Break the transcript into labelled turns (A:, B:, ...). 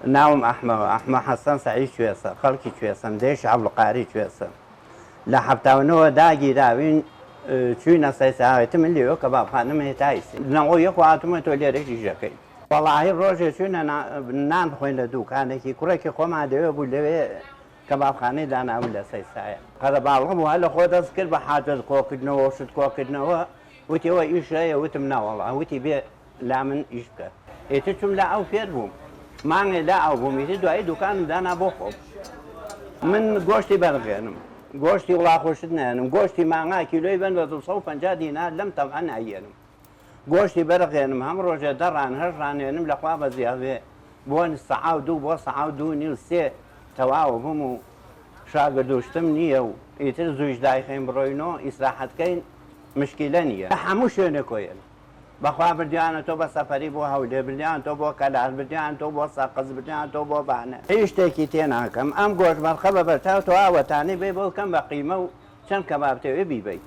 A: ناوم ئەحمە ئەحمە حەسەن سەعید کوێسە، خەڵکی کوێسەم، دێی شەعەبدولقاری کوێسە. لە 79 وە داگیراوین چووینە سەیساوێتی من لێوە کەبابخانەم هەیە تا ئیستا 91 هاتوومە تۆ لێرەش ئیشەکەی. وەڵاهی ڕۆژێ چووینە نان بخۆین لە دووکانێکی کوڕێکی خۆمان لەوێ بوو لەوێ کەبابخانەی دانابوو لە سەیسایە. قەرەباڵغ بوو هەر لە خۆ دەست کرد بە حاجەت کۆکردنەوە و شت کۆکردنەوە وتی ئەوە ئیش هەیە وتم نەوەڵا وتی بێ لا من ئیش بکە ئیتر چوم لا ئەو فێر بووم مانگێ لا ئەو بووم ئیتر دوایی دوکانم دانا بۆ خۆم من گۆشتی بەرغێنم گۆشتی وڵاخ و شت نایەنم گۆشتی مانگا کیلۆی بەن بە 250 دینار لەم تەمعە نایەنم گۆشتی بەرغێنم هەم ڕۆژێ دە ڕان هەشت ڕان ێنم لە خوا بەزیا بێ بۆ سەعا و دوو بۆ سەعا و دوو نیو سێ تەواو بووم و شاگرد و شتم نییە و ئیتر زوویش دایخەین بڕۆینۆ ئیسراحەت کەین مشکیلە نییە لە هەموو شوێنێک کۆیەن. بەخوا بردیانە تۆ بە سەفەری بۆ هەولێر بردیان تۆ بۆ کەلار بردیان تۆ بۆ سەقز بردیان تۆ بۆ بانە هیچ شتێکی تێناکەم ئەم گۆشت مەرخە بە بەرچاو تۆ ئاوەتانی بەی بۆ کەم بە قیمە و چەند کەباب تەوێ بیبەی.